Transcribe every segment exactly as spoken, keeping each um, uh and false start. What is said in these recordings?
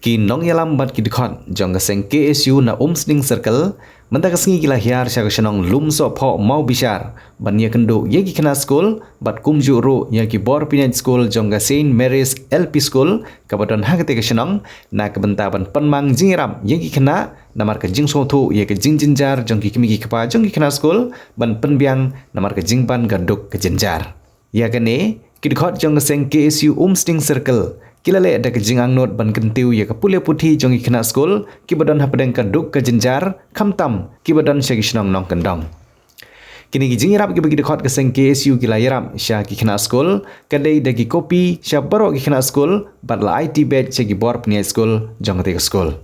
Ki nongïalam bad ki dkhot jong ka seng K S U na Umsning Circle mynta ka sngi ki la hiar sha ka shnong Lumsohphoh Mawbishar ban ïakynduh ïa ki khynnah skul bad kumjuh ruh ïa ki bor pynïaid skul jong ka Saint Mary's L P School kaba don ha katei ka shnong, na ka bynta ban pynmang jingïarap ïa ki khynnah namar ka jingsngewthuh ïa ka jingjynjar jong ki kmie ki kpa jong ki khynnah skul ban pynbiang namar ka jingban ka duk ka jynjar. Ïa kane, ki dkhot jong ka seng K S U Umsning Circle ki la leh da ka jingangnud ban kyntiew ïa ka pule puthi jong ki khynnah skul kiba don hapdeng ka duk ka jynjar, khamtam kiba don sha ki shnong nongkyndong. Kine ki jingïarap kiba ki dkhot ka seng K S U ki la ïarap sha ki khynnah skul ka dei da ki kopi sha baroh ki khynnah skul bad la aiti beit sha ki bor pynïaid skul jong katei ka skul.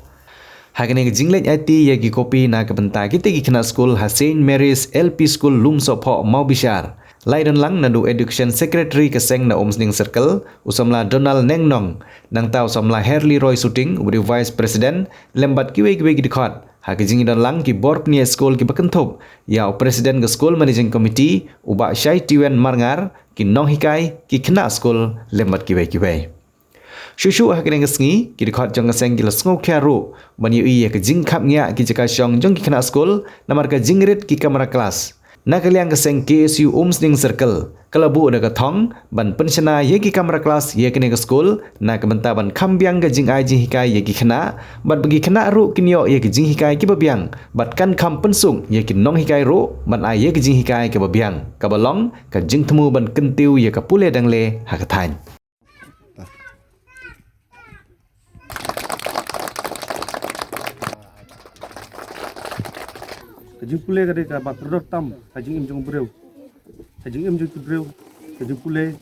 Ha kane ka jingleit aiti ïa ki kopi na ka bynta kitei ki khynnah skul ha Saint Mary's L P School Lumsohphoh Mawbishar, la ïadon lang naduh Education Secretary ka seng na Umsning Circle, u samla Donald Nengnong, nangta u samla Herli Roy Suting uba dei u Vice President, lem bad kiwei kiwei ki dkhot. Ha ka jingïadon lang ki bor pynïaid skul kiba kynthup ïa u President ka School Managing Committee u Bah Shaitiwen Marngar, ki nonghikai, ki khynnah skul lem bad kiwei kiwei. Shuh shuh ha kane ka sngi, ki dkhot jong ka seng ki la sngewkhia ruh ban ïohi ïa ka jingkhapngiah ki jaka shong jong ki khynnah skul namar ka jingrit ki kamra klas. Na ka liang ka seng K S U Umsning Circle ka la buh da ka thong ban pynshna ïa ki kamra klas ïa kane ka skul na ka bynta ban kham biang ka jingai jinghikai ïa ki khynnah bad ba ki khynnah ruh kin ïoh ïa ki jinghikai kiba biang bad kan kham pynsuk ïa ki nonghikai ruh ban ai ïa ki jinghikai kiba biang, kaba long ka jingthmu ban kyntiew ïa ka pule dangle ha ka thaiñ. Ka jingpule ka dei kaba kordor tam ha ka jingim jong u briew. Ha ka jingim jong u briew, ka jingpule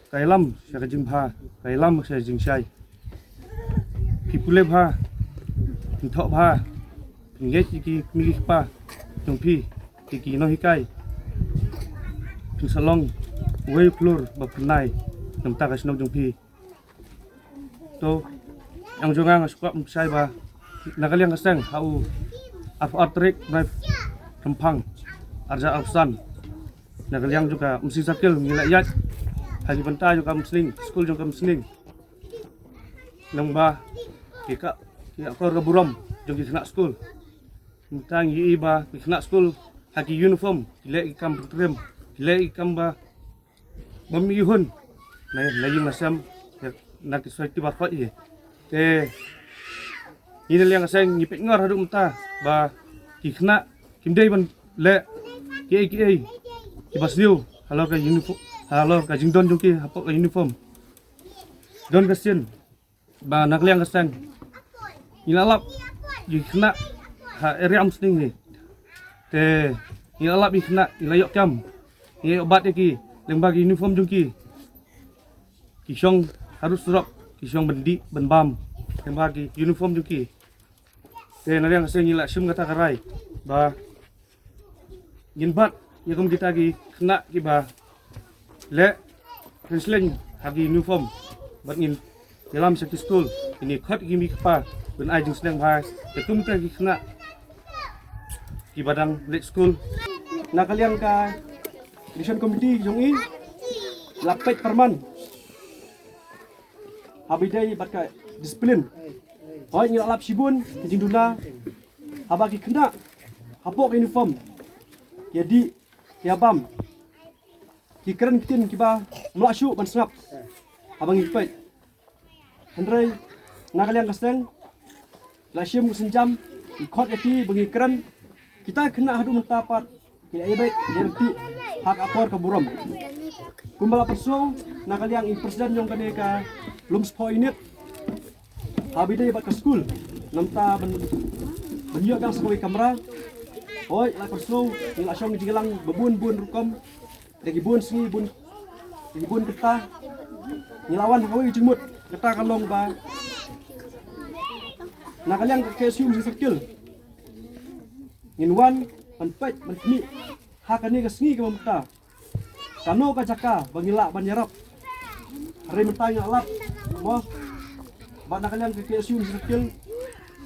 ka ïalam sha ka jingbha, ka ïalam sha ka jingshai. Phi pule bha, phin thoh bha, phin ngeit ïa ki kmie ki kpa jong phi, ïa ki nonghikai, phin sa long uwei u khlur ba phin nai na bynta ka shnong jong phi. To, ïa jong nga nga sngewkwah ban pynshai ba na ka liang ka seng ha u arphew ar tarik bnai Rymphang arhajar arphew san, na ka liang jong ka Umsning Circle ngi la ïaid ha ki bynta jong ka Umsning, skul jong ka Umsning. Nang ba ki ka, ki akor ka burom jong ki khynnah skul. Mynta ngi ïohi ba ki khynnah skul ha ki uniform ki leh ki kam pyntriem, ki leh ki kam ba bym ihun na, na ïing na sem, na ki society baroh hi. Te ngi na liang ka seng ngi peit ngor haduh mynta ba ki khynnah kim dei ban leh kiei kiei kiba sniew halor ka uniform, halor ka jingdon jong ki hapoh ka uniform. Don ka sien ba na ka liang ka seng ngi la lap ïa ki khynnah ha area Umsning hi. Te ngi la lap ïa ki khynnah, ngi la ïoh kam, ngi la ïoh bat ïa ki lyngba ki uniform jong ki. Ki shong harud surok, ki shong ban dih ban bam lyngba ki uniform jong ki. Te na liang ka seng ngi la shim kata ka rai ba ngin bat ïa kum kita ki khynnah kiba leh kren sleng ha ki uniform bad ngin ïalam sha ki skul, ngin ïa khot ïa ki kmie ki kpa ban ai jingsneng bha ïa kum kita ki khynnah kiba dang leit skul. Na ka liang ka election committee jong i la peit pyrman haba ïadei bad ka discipline. Hooid ngi la lap shibun ki jingduna haba ki khynnah hapoh ka uniform ki ïa dih ki ïa bam, ki kren ktien kiba ym lah shuh ban sngap haba ngi peit. Hynrei na ka liang ka seng la shim ka sienjam, ngi khot ïa ki ba ngi kren. Kita ki khynnah haduh mynta pat ki la ïa beit, ki la ïa tih ha ka akor ka burom. Kumba la pyrshang na ka liang i president jong kane ka Lumsohphoh Unit, haba ïadei bad ka skul, namar ban, ban ïoh biang sa kawei ka kamra. Hooid, la pyrshang, ngi la shong jingïalang ba bun bun rukom, da ki bun sngi bun, da ki bun kynta. Ngi la wan ha kawei ka jingmut, kata ka long ba na ka liang ka K S U Umsning Circle ngin wan ban peit ban khmih ha kane ka sngi kaba mynta, kano ka jaka ba ngi lah ban ïarap. Hynrei mynta ngi la lap mo, ba na ka liang ka K S U Umsning Circle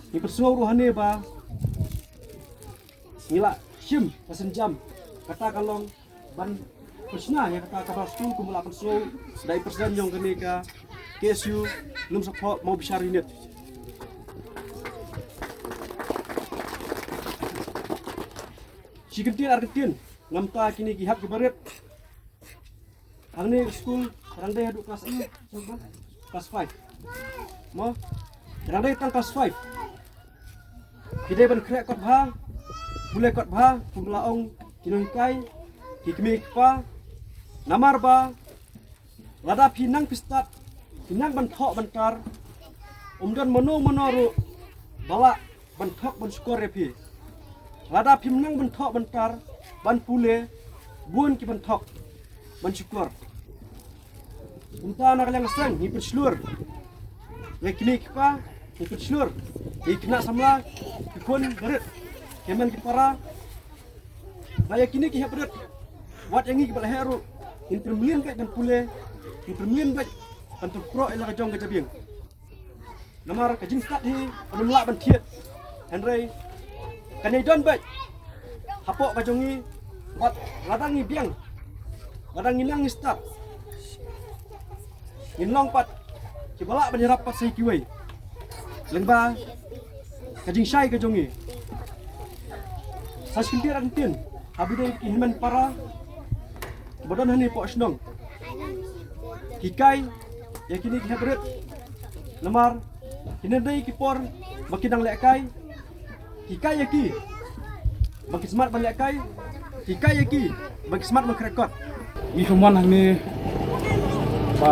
ngi pynsngew ruh hangne ba ngi la shim ka sienjam, kata ka long ban Pynshna ïa kata ka bar skul kum ba la pynsngew da i president jong kane ka K S U Lumshaphoh Mawbishar Unit. Shi kyntien ar kyntien namar kine ki hep ki barit. Hangne ka skul ka dang dei haduh klas eight, klas five. Mo? Ka dang dei tang klas five. Ki dei ban khreh kot bha, pule kot bha, kum la ong ki nonghikai, ki kmie ki kpa. Namar ba lada phi nang phi stad, phi nang ban thoh ban tar, um don mano mano ruh ba lah ban thok ban shukor ïa phi. Lada phim nang ban thoh ban tar, ban pule, bun ki ban thok ban shukor. Kumta na ka liang ka seng ngi pynshlur ïa ki kmie ki kpa, ngi pynshlur ïa ki khynnah samla, ki khun barit, ki hynmen ki para, ba ïa kine ki hep barit, wat ïa ngi kiba la heh ruh, ngin pynmlien beit ban pule, ngin pynmlien beit ban pynproh ïa la ka jong ka jabieng. Namar ka jingstad hi ym lah ban thied. Hynrei kan ïai don beit hapoh ka jong ngi, wat lada ngi biang, lada ngi nang ngi stad, ngin long pat kiba lah ban ïarap pat sa ïa kiwei. Lyngba ka jingshai ka jong ngi. Sa shi kyntien ar kyntien, haba ïadei ki hynmen para kiba don hangne hapoh shnong, hikai ïa kine ki hep barit. Namar kine dei ki por ba ki dang lehkai. Hikai ïa ki ba ki smat ban lehkai. Hikai ïa ki ba ki smat ban khreh kot. Ngi kham wan hangne ba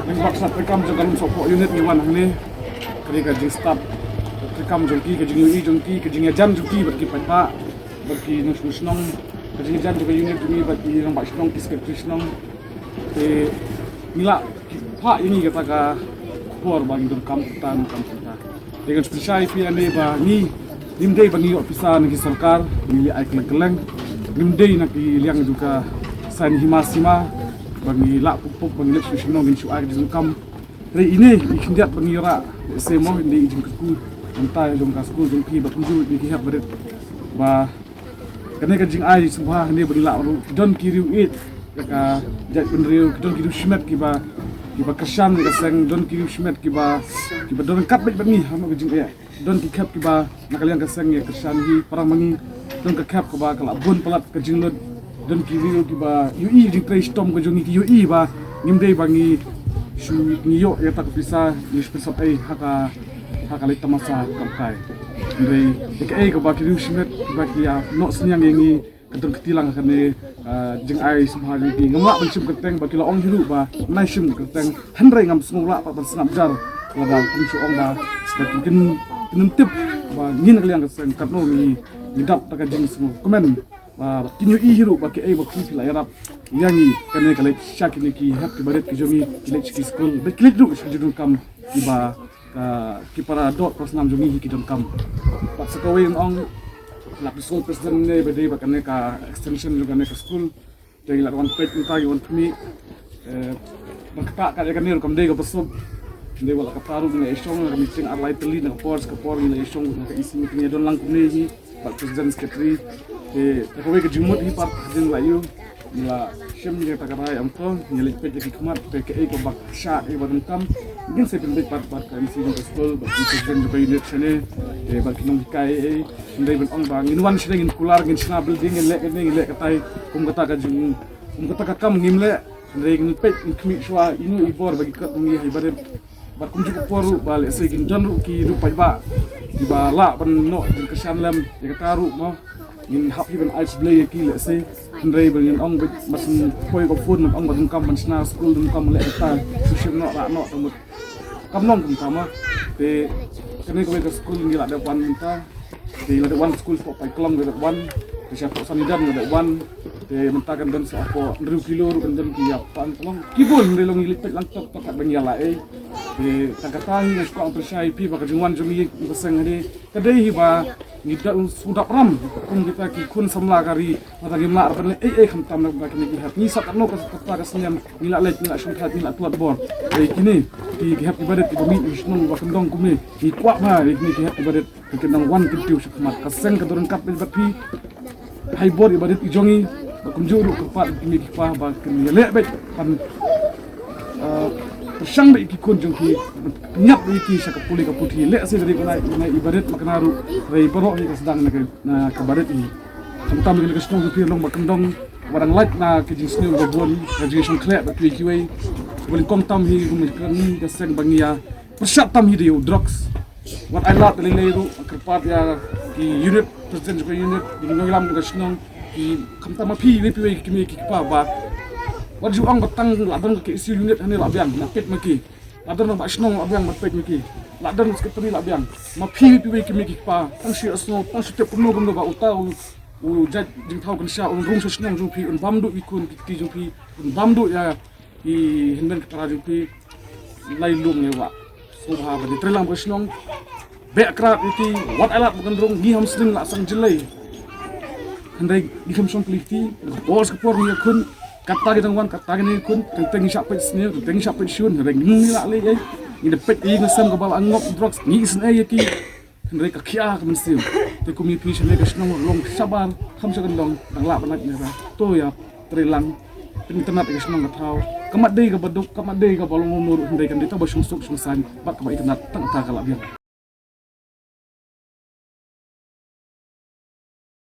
ngi baksa treikam jong ka Lumshaphoh Unit, ngi wan hangne. Ka dei ka jingstad treikam jong ki, ka jingïohi jong ki, ka jingïajan jong ki bad ki paidbah, bad ki nongshong shnong, ka jingïajan jong ka unit jong ngi bad ki rangbah shnong, ki secretary shnong. Te ngi lah ki phah ïa ngi kata ka khubor ba ngi donkam kata, donkam kata. Te ngan shu pynshai ïa phi ane ba ngi ngim dei ba ngi ïoh pisa na ki sorkar, ngi leh ai kylleng kylleng. Ngim dei na ki liang jong ka saiñ hima sima ba ngi lah puk puk ba ngi leit sha shnong ngin shu ai ka jingdonkam. Hynrei ine i khyndiat ba ngi ïoh rah, lehse mo, ine i jingkyrkhu mynta jong ka skul jong phi bad kumjuh ine ki hep barit, ba kane ka jingai sngewbha hangne ba ngi lah ruh, ki don ki riew ïeit ïa ka jaitbynriew, ki don ki riew shimet kiba, kiba kyrshan ïa ka seng, don ki riew shimet kiba, kiba don ryngkat beit bad ngi ha ka jingeh. Don ki khep kiba na ka liang ka seng ïa kyrshan hi, para ma ngi, don ka khep kaba ka la bun palat ka jinglut. Don ki riew kiba ïohi jingtrei shitom ka jong ngi, ki ïohi ba ngim dei ba ngi shu, ngi ïoh ïa kata ka pisa, ngi shu pynsap ei ha ka, ha ka leit tamasa kam kai. Hynrei ïa kaei kaba ki riew shimet kiba ki ïa noh synñiang ïa ngi, ka don kti lang kane, ah, jingai sngewbha jong ki. Ngam lah ban shim kyrteng ba ki la ong hi ruh ba nai shim kyrteng. Hynrei ngam sngew lah pat ban sngap jar lada kum shu ong ba, ba kin, kin, kin tip ba ngi na ka liang ka seng katno ngi, ngi dap da ka jingsngewkmen. Ba, ba kin ïohi hi ruh ba kaei ba phi, phi la ïarap ïa ngi. Kane ka leit sha kine ki hep ki barit ki jong ngi, ki leit sha ki skul, ba ki leit ruh sha ki jingdonkam kiba ka, ki para doh para snam jong ngi hi ki donkam. Bad sa kawei ngan ong, la pynshong president ne ba dei ba kane ka extension jong kane ka skul. Te ngi la wan peit mynta, ngi wan khmih. Eh, ban ktah kat ïa kane ruh kam dei kaba suk. Dei wat la katta ruh ngi la ïashong, ka meeting ar lai tylli na ka por sha ka por ngi la ïashong, na ka E C meeting ïa don lang kumne hi. Bad president secretary. Te, te kawei ka jingmut hi pat hadien la ïoh. Ngi la shim ïa kata ka rai, ym to, ngi leit peit ïa ki khmat, te kaei kaba shah, kaei ba donkam. Ngin sa pynbeit pat bad ka M C jong ka skul, bad ki president jong ka unit shane, te bad ki nonghikai ei. Hynrei ban ong ba ngin wan shane ngin kular, ngin shna building, ngin leh kane, ngin leh katai, kum kata ka jing, kum kata ka kam ngim leh. Hynrei ngin peit, ngin khmih shuwa ino i bor ba ki kot ngi ha i barit. Bad kumjuh ka por ruh ba lehse kin don ruh ki ruh paidbah kiba lah ban noh jingkyrshan lem ïa kata ruh mo. Ngin hap hi ban ai khublei ïa ki lehse. Hynrei ba ngin ong bad ban poi ka phone ban ong ba donkam ban shna skul, donkam leh kata, shu shim noh rah noh, tang ba kam long kumta mo. Te kane kawei ka skul ngi la dep wan mynta. Te la dep wan skul shapoh Paiklong, la dep wan. Te shapoh Sanidan la dep wan. Te mynta kan don shapoh hynriew kilo ruh kan don ki ïa pan tolong. Ki bun hynrei long ngi leit peit lang tok tok kat ba ngi ïa la ei. Te tang kata hi nga shu kwah pynshai ïa phi ba ka jingwan jong ngi ka seng hangne ka dei hi ba ngi da shu dap ram kum kita ki khun samla ka ri. Lada ngim lah ban leh ei ei khamtam na kine ki hep, ngi sah katno kata ka snem ngi la leit, ngi la shongthait, ngi la tlot bor. Ei kine ki, ki hep ki barit kiba mih sha shnong ba kyndong kumne, ngi kwah ba ei kine ki hep ki barit kin nang wan kyntiew shakhmat. Ka seng ka don ryngkat bad phi. Hai bor i barit i jong ngi, Ba kumjuh ruh kyrpad ïa ki kmie ki kpa ba kin ïaleh beit ban, eh, pyrshang beit ïa ki khun jong ki, pynïap beit ïa ki sha ka pule ka puthi. Lehse da dei kane, kane i barit ma kane ruh, hynrei baroh hi ka sdang na ka, na ka barit hi. Khamtam ïa kane ka shnong jong phi long ba kyndong, ba dang lait na ka jingsniew ba bun, ka jingshongkhleh bad kiwei kiwei. Ba lyngkot tam hi kum ka seng ba ngi ïa pyrshah tam hi da ïa u drugs. Wat ai lad lei lei ruh, kyrpad ïa ki unit, president jong ka unit, ki nongïalam jong ka shnong, ki khamtam ma phi iwei pa iwei ki kmie ki kpa ba wat ju ong ba tang la don ka KSU unit hangne la biang, la peit ma ki. La don ba shnong la biang, la peit ma ki. La don secretary la biang. Ma phi iwei pa iwei ki kmie ki kpa, tang shu ïohsngew, tang shu tip kumno kumno ba uta u, u jait jingthaw kynsha un rung sha shnong jong phi, un bam duh ïa ki khun ki kti jong phi, un bam duh ïa ki hynmen ki para jong phi. Lai lum ngi wah sngewbha ba ngi trei lang bad ka shnong. Beh krad ïa ki, wat ai lad ba kan rung, ngi hom sning la sang jyllei. Hynrei ngi kham shong kli ki, bor sha ka por ngi ïakhun, kata ki dang wan, kata ki dang ïakhun, teng teng ngi shah peit sniew, teng teng ngi shah peit shun, hynrei ngi la leh ei. Ngi da peit ïa ngi sem kaba la ngop drugs, ngi isynei ïa ki. Hynrei ka khia ka mynsiem. Te kum ïa phi shane ka shnong long shabar, kham sha kyndong, dang lah ban lait ne ra. To ïa trei lang, pynitynnad ïa ka shnong ka thaw. Kam dei kaba duk, kam dei kaba long mur, hynrei kan dei tang ba shong suk shong saiñ, bad kaba itynnad tang kata ka la biang.